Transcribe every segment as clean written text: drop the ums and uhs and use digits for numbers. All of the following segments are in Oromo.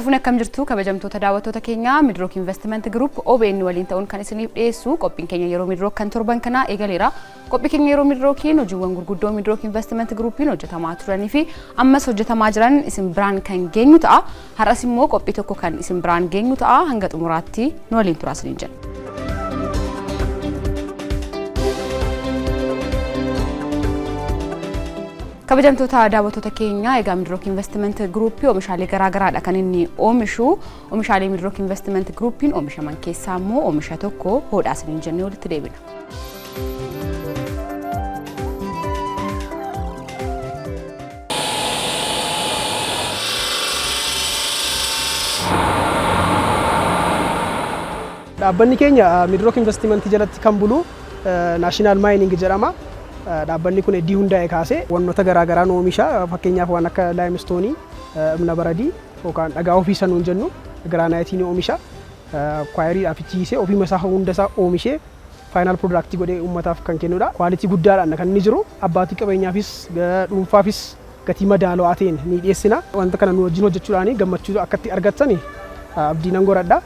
Harka fuune, akkam jirtu kabajamtoota daawwattoota keenyaa? Midrook Investment Group OBN waliin ta'uun kan isiniif dhiyeessu qophiin keenya yeroo Midrook kan torban kanaa eegaleera. Qophii keenya yeroo Midrookiin hojiiwwan gurguddoo Midrook Investment Groupiin hojjetamaa turanii fi ammas hojjetamaa jiran isin biraan kan geenyu ta'a. Har'as immoo qophii tokko kan isin biraan geenyu ta'a. Hanga xumuraatti nu waliin turaa isiniin jenna. Kabajamtoota daawwattoota keenyaa, egaa Midrook Investment Group oomishaalee garaagaraadha kan inni oomishu. Oomishaalee Midrook Investment Groupiin oomishaman keessaa immoo oomisha tokko hodhaa isiniin jennee walitti deebina. Dhaabbanni keenya Midrook Investment jalatti kan bulu National Mining jedhama. Dhaabbanni kun eddii hundaa'e kaasee wantoota garaagaraa nu oomisha. Fakkeenyaaf, waan akka limestone, ibna baradii yookaan dhagaa ofiisa nuun jennu, granite ni oomisha. Quarrydhaaf fichiisee ofiima isaa hunda isaa oomishee final product godhee uummataaf kan kennudha. Quality guddaadhaan kan inni jiru. Abbaatii qabeenyaafis dhuunfaafis gatii madaalawaa ta'een ni dhiyeessina. Wanta kana nu wajjin hojjechuudhaan gammachuu akkatti argattan abdii nan godhadha.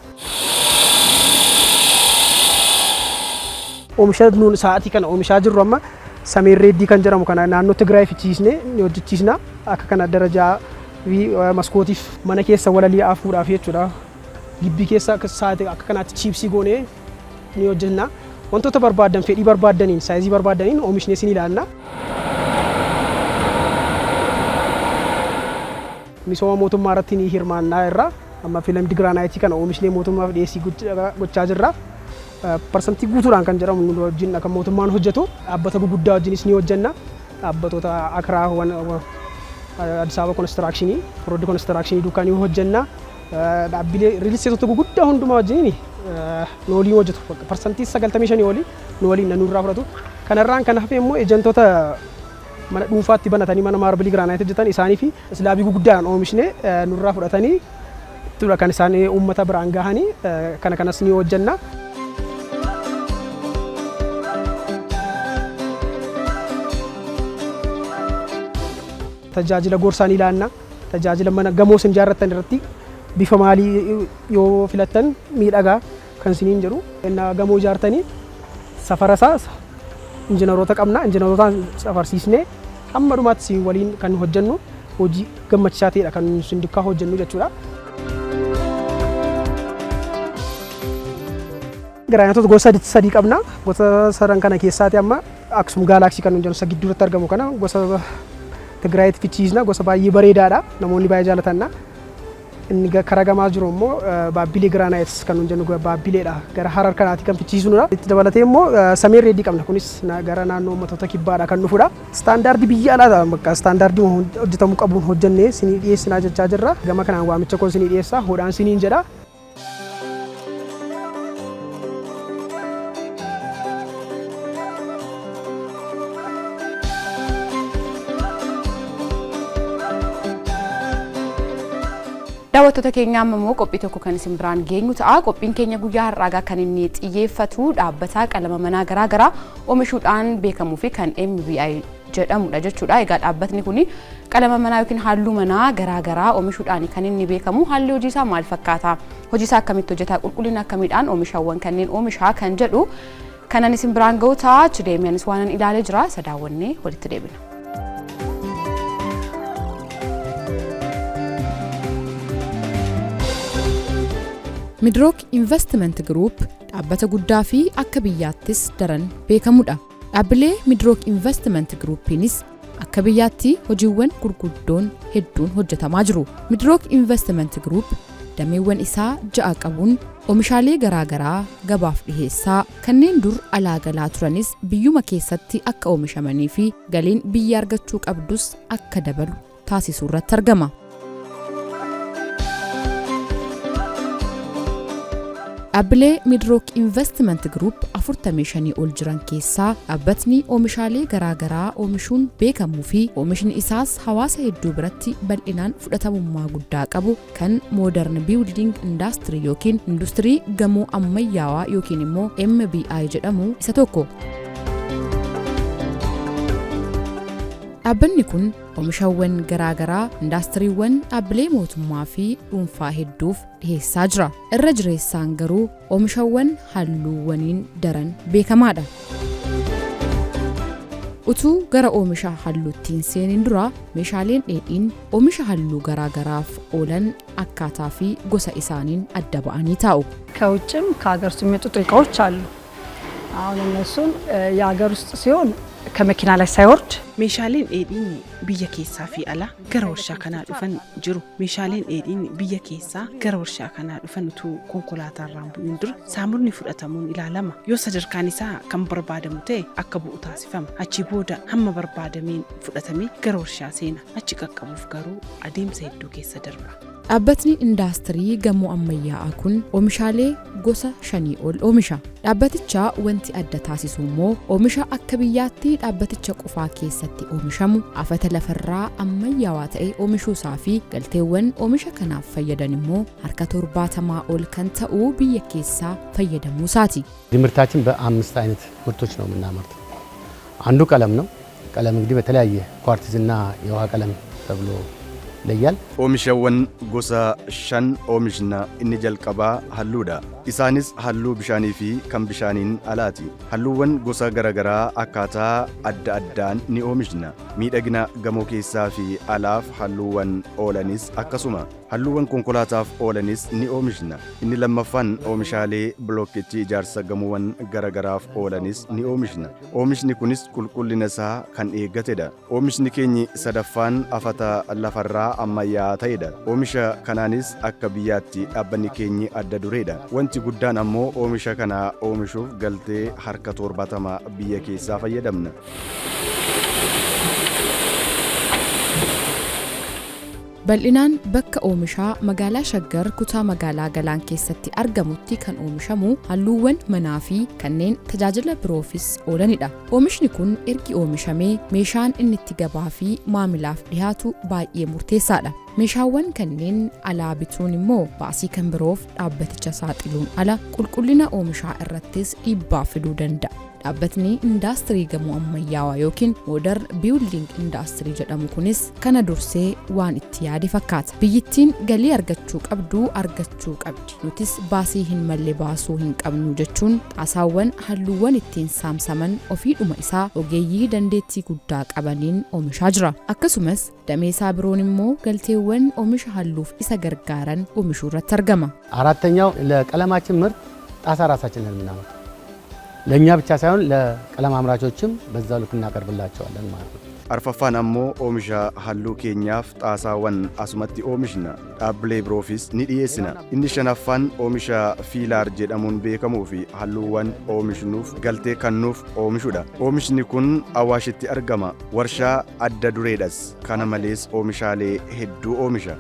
Oomisha nuun sa'aatii kana oomishaa jirru amma Sameen Red kan jedhamu kana naannoo Tigraay fichiisnee ni hojjechiisna. Akka kana darajaa fi maskootiif, mana keessa walalii afuudhaaf jechuudha. Gibbii keessa akka sa'aatii akka kanaatti chips goonee ni hojjenna. Wantoota barbaadan, fedhii barbaaddaniin, size barbaaddaniin oomishnee isin ilaalla. Misooma mootummaa irratti ni hirmaannaa irra amma filamdi granite kana oomishnee mootummaaf dhiyeessii gochaa jirra. Parsantii guutuudhaan kan jedhamu nu wajjin kan mootummaan hojjetu. Dhaabbata guguddaa wajjinis ni hojjenna. Dhaabbatoota Akiraa, Addis Ababa Construction, Road Construction duukaa ni hojjenna. Dhaabbilee real estateota guguddaa hundumaa wajjin nu waliin hojjetu. 95% olii nu waliin nurraa fudhatu. Kanarraan kan hafe immoo ejentoota mana dhuunfaatti banatanii mana marble, granite hojjetan isaanii fi slab guguddaadhaan oomishnee nurraa fudhatanii tura kan isaan uummata biraan gahanii, kana kanas ni hojjenna. Tajaajila gorsaa ni laanna. Tajaajila mana gamoo isin ijaarrattan irratti bifa maalii yoo filattan miidhagaa kan isiniin jedhu. Innaa gamoo ijaartanii safara isaa injiinaroota qabna. Injiinarootaan safarsiisnee hamma dhumaatti isin waliin kan hojjennu, hojii gammachiisaa ta'edha kan isin dukkaa hojjennu jechuudha. Granitoota gosa sadii qabna. Gosa sadan kana keessaati amma Aksum Galaxy kan nuyi jennu isa gidduutti argamu kana gosa Tigraayitti fichiisna. Gosa baay'ee bareedaadha. Namoonni baay'ee jaalatanna. Inni karaa gamaa jiru immoo Baabbilee Granites kan nuyi jennu Baabbileedha. Gara Harar kanaatti kan fichiisnudha. Itti dabalatee immoo Sameen Red qabna. Kunis gara naannoo uummattoota kibbaadha kan dhufudha. Standard biyya alaa, bakka standard hojjetamuu qabuun hojjennee sinii dhiyeessinaa jechaa jirra. Gama kanaan waamicha koo sinii dhiyeessaa, hodhaan siniin jedha. Daawwattoota keenya, amma immoo qophii tokko kan isin biraan geenyu ta'a. Qophiin keenya guyyaa har'aagaa kan inni xiyyeeffatu dhaabbata qalama manaa garaagaraa oomishuudhaan beekamuu fi kan MBI jedhamudha jechuudha. Egaa dhaabbatni kun qalama manaa yookiin halluu manaa garaagaraa oomishuudhaan kan inni beekamu. Haalli hojii isaa maal fakkaata? Hojii isaa akkamitti hojjeta? Qulqullina akkamiidhaan oomishawwan kanneen oomishaa kan jedhu kanan isin biraan ga'u ta'a. Achi deemee anis waanan ilaalee jira. Isa daawwannee walitti deebina. Midrook Investment Group dhaabbata guddaa fi akka biyyaattis daran beekamudha. Dhaabbilee Midrook Investment Groupiinis akka biyyaatti hojiiwwan gurguddoon hedduun hojjetamaa jiru. Midrook Investment Group dameewwan isaa 6 qabuun oomishaalee garaagaraa gabaaf dhiheessaa, kanneen dur alaa galaa turanis biyyuma keessatti akka oomishamanii fi galiin biyya argachuu qabdus akka dabalu taasisuu irratti argama. Dhaabbilee Midrook Investment Group 45 ol jiran keessaa dhaabbatni oomishaalee garaagaraa oomishuun beekamuu fi oomishni isaas hawaasa hedduu biratti bal'inaan fudhatamummaa guddaa qabu kan Modern Building Industry yookiin industirii gamoo ammayyaawaa yookiin immoo MBI jedhamu isa tokko. Dhaabbanni kun oomishawwan garaagaraa indaastiriiwwan dhaabbilee mootummaa fi dhuunfaa hedduuf dhiheessaa jira. Irra jireessaan garuu oomishawwan halluuwwaniin daran beekamaadha. Utuu gara oomisha halluutti hin seenin dura meeshaaleen dheedhiin oomisha halluu garaagaraaf oolan akkaataa fi gosa isaaniin adda ba'anii taa'u. ከውጭም ከሀገር ውስጥ የሚመጡ ጥሬ እቃዎች አሉ። አሁን እነሱን የሀገር ውስጥ ሲሆን ከመኪና ላይ ሳይወርድ Meeshaaleen dheedhiin biyya keessaa fi alaa gara warshaa kanaa dhufan jiru. Meeshaaleen dheedhiin biyya keessaa gara warshaa kanaa dhufan utuu konkolaataarraan bu'uun dura saamurni fudhatamuun ilaalama. Yoo sadarkaan isaa kan barbaadamu ta'e akka bu'u taasifama. Achi booda hamma barbaadameen fudhatamee gara warshaa seena. Achi qaqqabuuf garuu adeemsa hedduu keessa darba. Dhaabbatni indaastirii gamoo ammayyaa'aa kun oomishaalee gosa shanii ol oomisha. Dhaabbaticha wanti adda taasisu immoo oomisha akka biyyaatti dhaabbaticha qofaa keessatti oomishamu afata lafarraa ammayyaawaa ta'e oomishuusaa fi galteewwan oomisha kanaaf fayyadan immoo harka 70 ol kan ta'u biyya keessaa fayyadamuusaati. ምርታችን በአምስት አይነት ምርቶች ነው የምናመርተው። አንዱ ቀለም ነው። ቀለም እንግዲህ በተለያየ ኳርቲዝ እና የውሃ ቀለም ተብሎ ይለያል። Oomishawwan gosa shan oomishna. Inni jalqabaa halluudha. Isaanis halluu bishaanii fi kan bishaaniin alaati. Halluuwwan gosa garaagaraa akkaataa adda addaan ni oomishna. Miidhagina gamoo keessaa fi alaaf halluuwwan oolanis akkasuma. Halluuwwan konkolaataaf oolanis ni oomishna. Inni lammaffaan oomishaalee bilookeetii ijaarsa gamoowwan garaagaraaf oolanis ni oomishna. Oomishni kunis qulqullina isaa kan eeggatedha. Oomishni keenyi sadaffaan afata lafarraa ammayyaa ta'edha. Oomisha kanaanis akka biyyaatti dhaabbanni keenyi adda dureedha. Wanti guddaan ammoo oomisha kana oomishuuf galtee harka 70 biyya keessaa fayyadamna. Bal'inaan bakka oomishaa magaalaa Shaggar kutaa magaalaa Galaan keessatti argamutti kan oomishamu halluuwwan manaa fi kanneen tajaajila biroofis oolanidha. Oomishni kun ergi oomishamee meeshaan inni itti gabaa fi maamilaaf dhiyaatu baay'ee murteessaadha. Meeshaawwan kanneen alaa bituun immoo baasii kan biroof dhaabbaticha saaxiluun ala qulqullina oomishaa irrattis dhiibbaa fiduu danda'a. Dhaabbatni indaastirii gamoo ammayyaawaa yookiin modern building industry jedhamu kunis kana dursee waan itti yaade fakkaata. Biyyittiin galii argachuu qabdu argachuu qabdi. Nutis baasii hin malle baasuu hin qabnu jechuun xaasaawwan halluuwwan ittiin saamsaman ofiidhuma isaa ogeeyyii dandeettii guddaa qabaniin oomishaa jira. Akkasumas damee isaa biroon immoo galteewwan oomisha halluuf isa gargaaran oomishuu irratti argama. አራተኛው ለቀለማችን ምርት ጣሳ ራሳችንን የምናመርተው ለእኛ ብቻ ሳይሆን ለቀለም አምራቾችም በዛው ልክ እናቀርብላቸዋለን ማለት ነው። Arfaffaan ammoo oomisha halluu keenyaaf xaasaawwan asumatti oomishna. Dhaabbilee biroofis ni dhiyeessina. Inni shanaffaan oomisha fiilaar jedhamuun beekamuu fi halluuwwan oomishnuuf galtee kennuuf oomishudha. Oomishni kun Awaashitti argama. Warshaa adda dureedhas. Kana malees oomishaalee hedduu oomisha.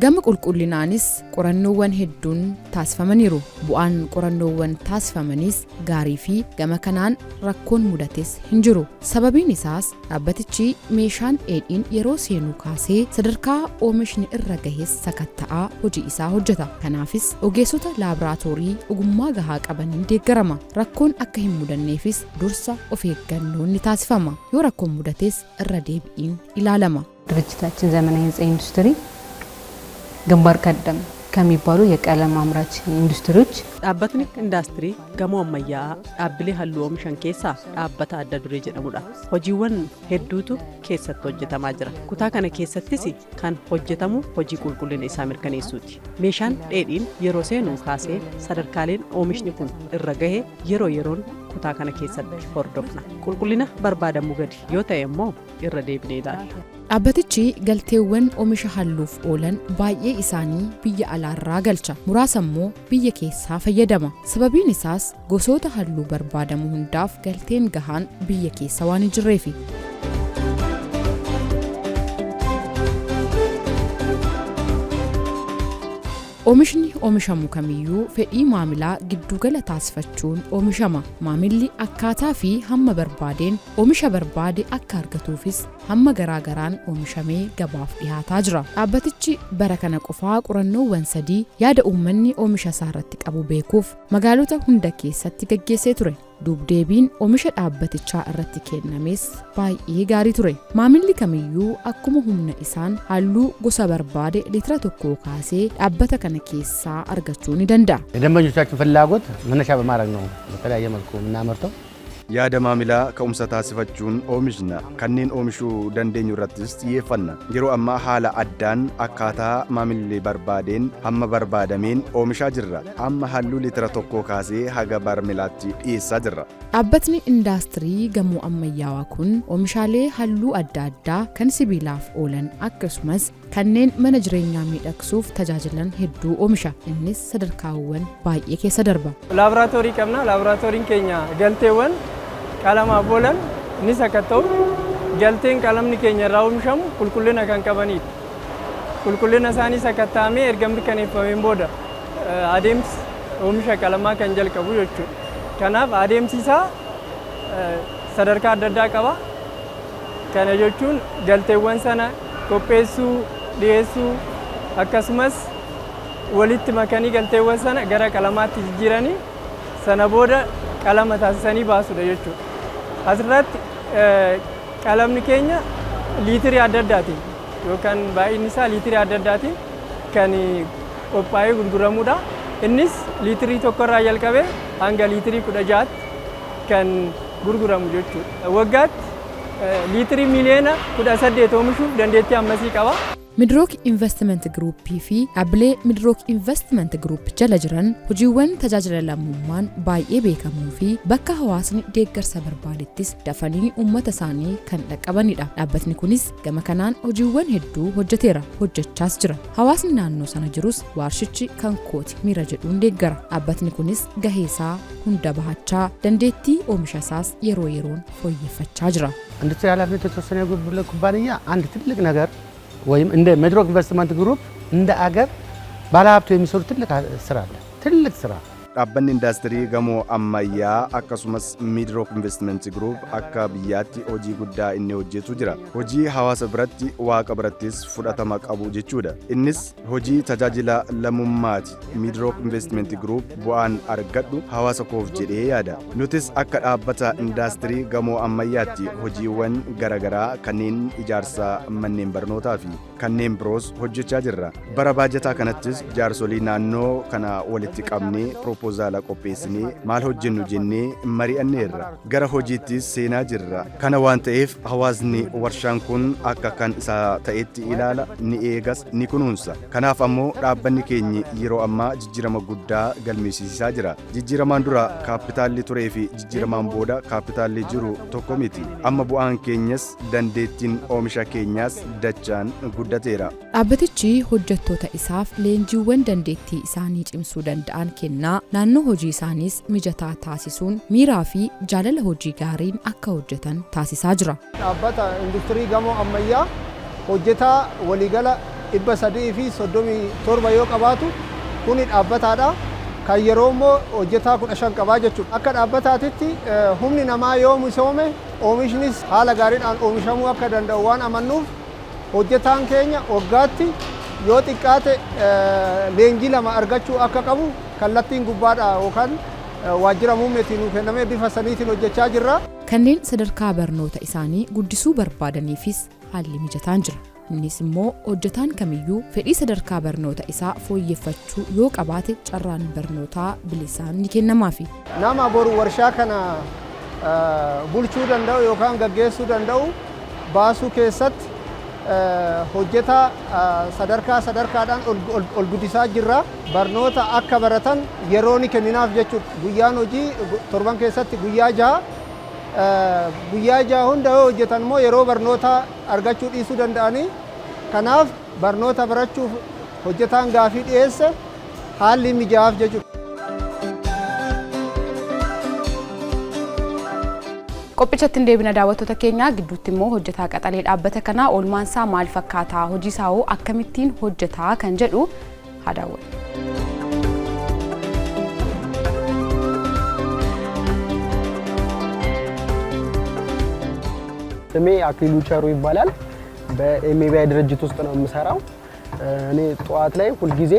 Gama qulqullinaanis qorannoowwan hedduun taasifamaniiru. Bu'aan qorannoowwan taasifamanis gaarii fi gama kanaan rakkoon mudates hin jiru. Sababiin isaas dhaabbatichi meeshaan dheedhiin yeroo seenuu kaasee sadarkaa oomishni irra gahes sakatta'aa hojii isaa hojjeta. Kanaafis ogeessota laaboraatoorii ogummaa gahaa qabaniin deeggarama. Rakkoon akka hin mudanneefis dursa of eeggannoon ni taasifama. Yoo rakkoon mudates irra deebi'iin ilaalama. ድርጅታችን ዘመናዊ ህንፃ ኢንዱስትሪ ግንባር ቀደም ከሚባሉ የቀለም አምራች ኢንዱስትሪዎች Dhaabbatni indaastirii gamoo ammayyaa'aa dhaabbilee halluu oomishan keessaa dhaabbata adda duree jedhamudha. Hojiiwwan hedduutu keessatti hojjetamaa jira. Kutaa kana keessattis kan hojjetamu hojii qulqullina isaa mirkaneessuuti. Meeshaan dheedhiin yeroo seenuu kaasee sadarkaaleen oomishni kun irra gahe yeroo yeroon kutaa kana keessatti hordofna. Qulqullina barbaadamuu gadi yoo ta'e immoo irra deebinee ilaalla. Dhaabbatichi galteewwan oomisha halluuf oolan baay'ee isaanii biyya alaarraa galcha. Muraasa immoo biyya keessaa fayyadama. Sababiin isaas gosoota halluu barbaadamu hundaaf galteen gahaan biyya keessa waan hin jirreefi. Oomishni oomishamu kamiyyuu fedhii maamilaa giddugala taasifachuun oomishama. Maamilli akkaataa fi hamma barbaadeen oomisha barbaade akka argatuufis hamma garaagaraan oomishamee gabaaf dhihaataa jira. Dhaabbatichi bara kana qofaa qorannoowwan sadii yaada uummanni oomisha isaa irratti qabu beekuuf magaalota hunda keessatti gaggeessee ture. Duubdeebiin oomisha dhaabbatichaa irratti kennames baay'ee gaarii ture. Maamilli kamiyyuu akkuma humna isaan halluu gosa barbaade liitira tokkoo kaasee dhaabbata kana keessaa argachuu ni danda'a. የደንበኞቻችን ፍላጎት መነሻ በማድረግ ነው በተለያየ መልኩ የምናመርተው። Yaada maamilaa ka'umsa taasifachuun oomishna. Kanneen oomishuu dandeenyu irrattis xiyyeeffanna. Yeroo ammaa haala addaan akkaataa maamilli barbaadeen hamma barbaadameen oomishaa jirra. Amma halluu liitira tokkoo kaasee haga barmilaatti dhiyeessaa jirra. Dhaabbatni indaastirii gamoo ammayyaawaa kun oomishaalee halluu adda addaa kan sibiilaaf oolan akkasumas kanneen mana jireenyaa miidhagsuuf tajaajilan hedduu oomisha. Innis sadarkaawwan baay'ee keessa darba. Laaboraatoorii qabna. Laaboraatooriin keenya galteewwan qalamaaf oolan ni sakatta'u. Galteen qalamni keenya irraa oomishamu qulqullina kan qabanidha. Qulqullina isaanii sakatta'amee erga mirkaneeffameen booda adeemsi oomisha qalamaa kan jalqabu jechuudha. Kanaaf adeemsi isaa sadarkaa adda addaa qaba. Kana jechuun galteewwan sana qopheessuu, dhiyeessuu, akkasumas walitti makanii galteewwan sana gara qalamaatti jijjiiranii sana booda qalama taasisanii baasudha jechuudha. Asirratti qalamni keenya liitirii adda addaatiin yookaan baay'inni isaa liitirii adda addaatiin kan qophaa'ee gurguramudha. Innis liitirii tokkorraa jalqabee hanga liitirii 16tti kan gurguramu jechuudha. Waggaatti liitirii miiliyoona 18 oomishuuf dandeettii ammasii qaba. Midrook Investment Groupii fi dhaabbilee Midrook Investment Group jala jiran hojiiwwan tajaajila lammummaan baay'ee beekamuu fi bakka hawaasni deeggarsa barbaadettis dafanii uummata isaanii kan dhaqqabanidha. Dhaabbatni kunis gama kanaan hojiiwwan hedduu hojjeteera, hojjechaas jira. Hawaasni naannoo sana jirus warshichi kan kooti miira jedhuun deeggara. Dhaabbatni kunis gahee isaa hunda bahachaa, dandeettii oomisha isaas yeroo yeroon fooyyeffachaa jira. ኢንዱስትሪ ኃላፊነቱ የተወሰነ የግል ኩባንያ አንድ ትልቅ ነገር ወይም እንደ ሚድሮክ ኢንቨስትመንት ግሩፕ እንደ አገር ባለሀብቱ የሚሰሩ ትልቅ ስራ አለ። ትልቅ ስራ። Dhaabbanni indaastirii gamoo ammayyaa akkasumas Midrook Investment Group akka biyyaatti hojii guddaa inni hojjetu jira. Hojii hawaasa biratti, waaqa birattis fudhatama qabu jechuudha. Innis hojii tajaajila lammummaati. Midrook Investment Group bu'aan argadhu hawaasa koof jedhee yaada. Nutis akka dhaabbata indaastirii gamoo ammayyaatti hojiiwwan garaagaraa kanneen ijaarsa manneen barnootaa fi kanneen biroos hojjechaa jirra. Bara baajataa kanattis jaarsolii naannoo kana walitti qabnee piroopozaala qopheessinee maal hojjennu jennee mari'anneerra. Gara hojiittis seenaa jirra. Kana waan ta'eef hawaasni warshaan kun akka kan isaa ta'etti ilaala, ni eegas, ni kunuunsa. Kanaaf ammoo dhaabbanni keenya yeroo ammaa jijjiirama guddaa galmeessisaa jira. Jijjiiramaan dura kaapitaalli turee fi jijjiiramaan booda kaapitaalli jiru tokko miti. Amma bu'aan keenyas dandeettiin oomisha keenyaas dachaan guddateera. Dhaabbatichi hojjettoota isaaf leenjiiwwan dandeettii isaanii cimsuu danda'an kennaa, naannoo hojii isaaniis mijataa taasisuun miiraa fi jaalala hojii gaariin akka hojjetan taasisaa jira. Dhaabbata industirii gamoo ammayyaa hojjetaa waliigala 337 yoo qabaatu, kuni dhaabbataadha. Kan yeroo immoo hojjetaa 15 qabaa jechuudha. Akka dhaabbataatitti humni namaa yoo misoome oomishnis haala gaariidhaan oomishamuu akka danda'u waan amannuuf, hojjetaan keenya waggaatti yoo xiqqaate leenjii lama argachuu akka qabu kallattiin gubbaadha yookaan waajjira muummeetiin nuu kennamee bifa saniitiin hojjechaa jirra. Kanneen sadarkaa barnoota isaanii guddisuu barbaadaniifis haalli mijataan jira. Innis immoo hojjetaan kamiyyuu fedhii sadarkaa barnoota isaa fooyyeffachuu yoo qabaate carraan barnootaa bilisaan ni kennamaafi. Nama boru warshaa kana bulchuu danda'u yookaan gaggeessuu danda'u baasuu keessatti hojjetaa sadarkaa sadarkaadhaan ol guddisaa jirra. Barnoota akka baratan yeroo ni kenninaaf jechuudha. Guyyaan hojii torban keessatti guyyaa 6. Guyyaa 6 hunda yoo hojjetan immoo yeroo barnoota argachuu dhiisuu danda'anii, kanaaf barnoota barachuuf hojjetaan gaafii dhiyeesse haalli mijaa'aaf jechuudha. Qophichatti hin deebina, daawwattoota keenyaa. Gidduutti immoo hojjetaa qaxalee dhaabbata kanaa oolmaan isaa maal fakkaataa, hojii isaa hoo akkamittiin hojjetaa kan jedhu Haa daawwannu. ስሜ አክሊሉ ቸሩ ይባላል። በኤምቢአይ ድርጅት ውስጥ ነው የምሰራው። እኔ ጠዋት ላይ ሁልጊዜ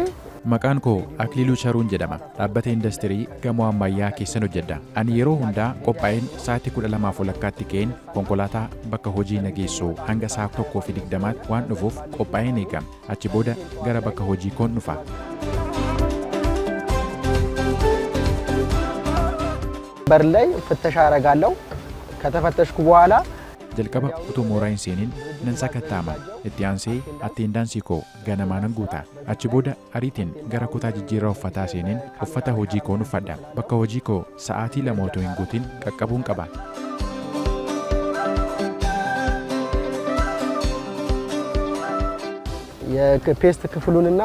Maqaan koo Akliiluu Charuun jedhama. Dhaabbata indastirii gamoo ammayyaa keessan hojjedha. Ani yeroo hundaa qophaa'een sa'aatii 12:30tti ka'een konkolaataa bakka hojii na geessu hanga sa'a 1:20tti waan dhufuuf qophaa'een eegama. Achi booda gara bakka hojii koon dhufa. በር ላይ ፍተሻ አደርጋለሁ። ከተፈተሽኩ በኋላ Jalqaba utuu mooraa hin seenin nan sakatta'ama. Itti aansee attendaansii koo ganamaa nan guuta. Achi booda ariitiin gara kutaa jijjiirraa uffataa seeneen uffata hojii koon uffadha. Bakka hojii koo sa'aatii 2 otoo hin guutin qaqqabuun qaba. የፔስት ክፍሉንና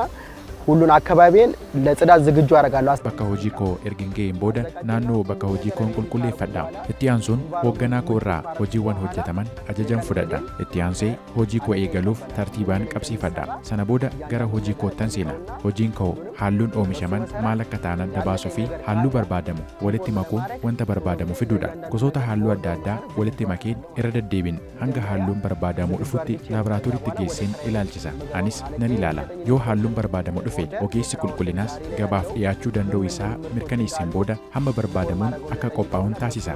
ሁሉን አካባቢን ለጽዳት ዝግጁ አደርጋለሁ። Bakka hojii koo ergin ga'een booda naannoo bakka hojii koon qulqulleeffadha. Itti aansuun hoogganaa koo irraa hojiiwwan hojjetaman ajajan fudhadha. Itti aansee hojii koo eegaluuf tartiibaan qabsiifadha. Sana booda gara hojii koottan seena. Hojiin koo halluun oomishaman maal akka ta'an adda baasuu fi halluu barbaadamu walitti makuun wanta barbaadamu fiduudha. Gosoota halluu adda addaa walitti makeen irra deddeebiin hanga halluun barbaadamu dhufutti laaboraatooriitti geesseen ilaalchisa. Anis nan ilaala. Yoo halluun barbaadamu dhufe ogeessi qulqullinaas gabaaf dhiyaachuu danda'u isaa mirkaneesseen booda hamma barbaadamuun akka qophaa'uun taasisa.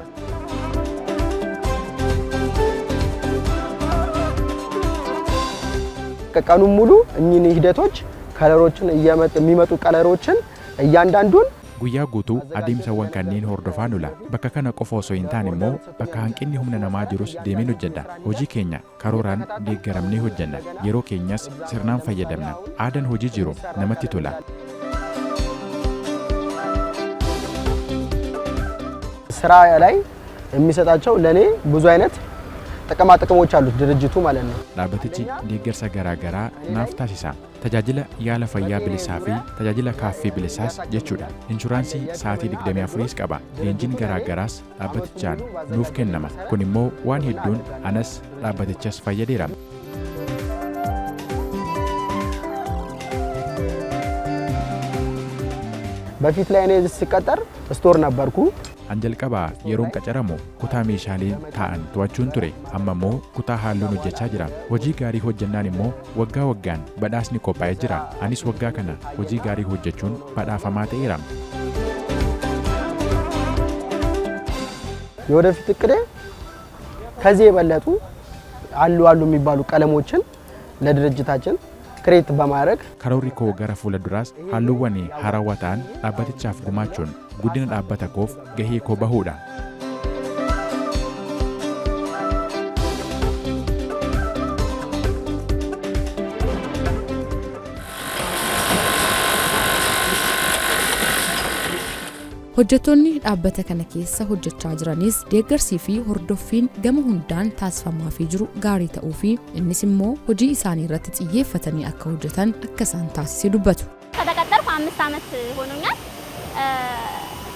ቀኑን ሙሉ እኚህን ሂደቶች ከለሮችን የሚመጡ ከለሮችን እያንዳንዱን Guyyaa guutuu adeemsawwan kanneen hordofaan oola. Bakka kana qofa osoo hin taane immoo bakka hanqinni humna namaa jirus deemeen hojjedha. Hojii keenya karooraan deeggaramnee hojjenna. Yeroo keenyas sirnaan fayyadamna. Aadaan hojii jiru namatti tola. ስራ ላይ የሚሰጣቸው ለኔ ብዙ አይነት ጥቅማ ጥቅሞች አሉት ድርጅቱ ማለት ነው። Dhaabbatichi deeggarsa garaa garaa naaf taasisa. Tajaajila yaala fayyaa bilisaa fi tajaajila kaaffee bilisaas jechuudha. Inshuraansii sa'aatii 24s qaba. Leenjiin garaa garaas dhaabbatichaan nuuf kennama. Kun immoo waan hedduun anas dhaabbatichas fayyadeera. በፊት ላይ እኔ ስቀጠር ስቶር ነበርኩ። An jalqabaa yeroon qacaramu kutaa meeshaaleen taa'an to'achuun ture. Amma immoo kutaa halluun hojjechaa jira. Hojii gaarii hojjennaan immoo waggaa waggaan badhaasni qophaa'ee jira. Anis waggaa kana hojii gaarii hojjechuun badhaafamaa ta'eera. የወደፊት እቅዴ ከዚህ የበለጡ አሉ አሉ የሚባሉ ቀለሞችን ለድርጅታችን ክሬት በማድረግ Karoorri koo gara fuula duraas halluuwwan haarawaa ta'an dhaabbatichaaf gumaachuun guddina dhaabbata koof gahee koo bahuudha. Hojjettoonni dhaabbata kana keessa hojjechaa jiranis deeggarsii fi hordoffiin gama hundaan taasifamaafii jiru gaarii ta'uu fi innis immoo hojii isaanii irratti xiyyeeffatanii akka hojjetan akka isaan taasise dubbatu. ከተቀጠርኩ 5 ዓመት ሆኖኛል።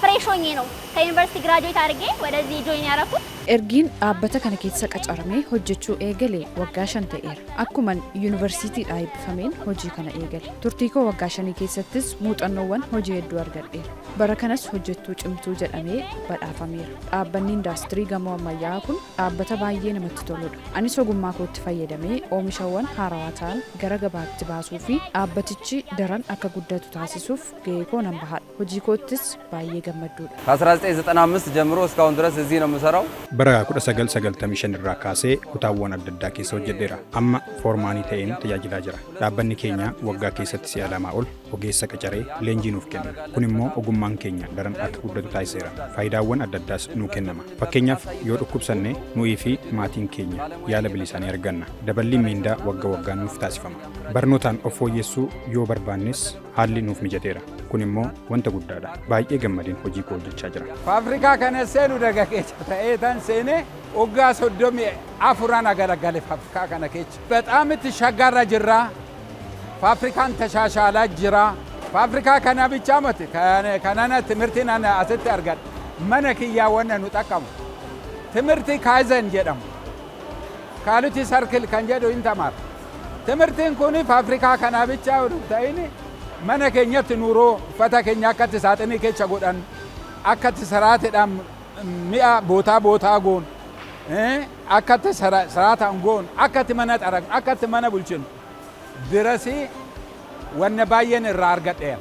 ፍሬሽ ሆኜ ነው ከዩኒቨርሲቲ ግራጁዌት አድርጌ ወደዚህ ጆይን ያደረኩት። Ergiin dhaabbata kana keessa qacaramee hojjechuu eegale waggaa 5 ta'eera. Akkuman yuunivarsiitiidhaa eebbifameen hojii kana eegale. Turtii koo waggaa 5 keessattis muuxannoowwan hojii hedduu argadheera. Bara kanas hojjettuu cimtuu jedhamee badhaafameera. Dhaabbanni indaastirii gamoo ammayyaa'aa kun dhaabbata baay'ee namatti toludha. Anis ogummaa kootti fayyadamee oomishawwan haarawaa ta'an gara gabaatti baasuu fi dhaabbatichi daran akka guddatu taasisuuf gahee koo nan bahadha. Hojii koottis baay'ee gammadduudha. ከ1995 ጀምሮ እስካሁን ድረስ እዚህ ነው የምሰራው። Bara 1995 irraa kaasee kutaawwan adda addaa keessa hojjedheera. Amma foormaanii ta'een tajaajilaa jira. Dhaabbanni keenya waggaa keessatti si'a lamaa ol ogeessa qacaree leenjii nuuf kenna. Kun immoo ogummaan keenya daran akka guddatu taasiseera. Faayidaawwan adda addaas nuu kennama. Fakkeenyaaf, yoo dhukkubsanne nu'ii fi maatiin keenya yaala bilisaa ni arganna. Daballiin miindaa wagga waggaan nuuf taasifama. Barnootaan of fooyyessuu yoo barbaannes haalli nuuf mijateera. Kun immoo wanta guddaadha. Baay'ee gammadeen hojii koo hojjechaa jira. Faafrikaa kana seenu dargaggeessa ta'ee tan seene waggaa 34n agalagale faafrikaa kana keessa. በጣም itti jirra. Faafrikaan tashaashaalaa jira. Faafrikaa kana bichaa miti kanana timirtiin ana asitti argadhe mana kiyyaa wanna nu xaqqamu. Timirti kaazen jedhamu. Kaaluti sarkil kan jedhu hin tamaara. Timirtiin kun faafrikaa kanaa bichaa oduu ta'in Mana keenyatti nuuroo uffata keenya akkatti saaxinii keessa godhan, akkatti saraateedhaan mi'a bootaa bootaa goon, akkatti saraataan goon, akkatti mana xaragnu, akkatti mana bulchinu birasii wanna baay'een irraa argadheera.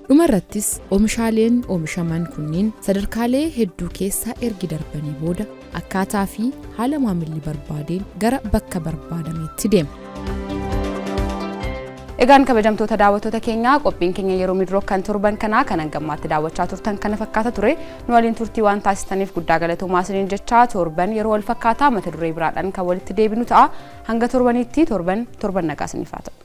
Dhumarrattis oomishaaleen oomishaman kunniin sadarkaalee hedduu keessa ergi darbanii booda akkaataa fi haala maamilli barbaadeen gara bakka barbaadametti deema. Egaan kabajamtoota daawwattoota keenyaa, qophiin keenya yeroo Midrook kan torban kanaa kan hangammaatti daawwachaa turtan kana fakkaata ture. Nu waliin turtii waan taasistaniif guddaa galatoomaa isiniin jechaa, torban yeroo wal fakkaataa mata duree biraadhaan kan walitti deebinu ta'a. Hanga torbanitti torban torban nagaa isiniif haa ta'u.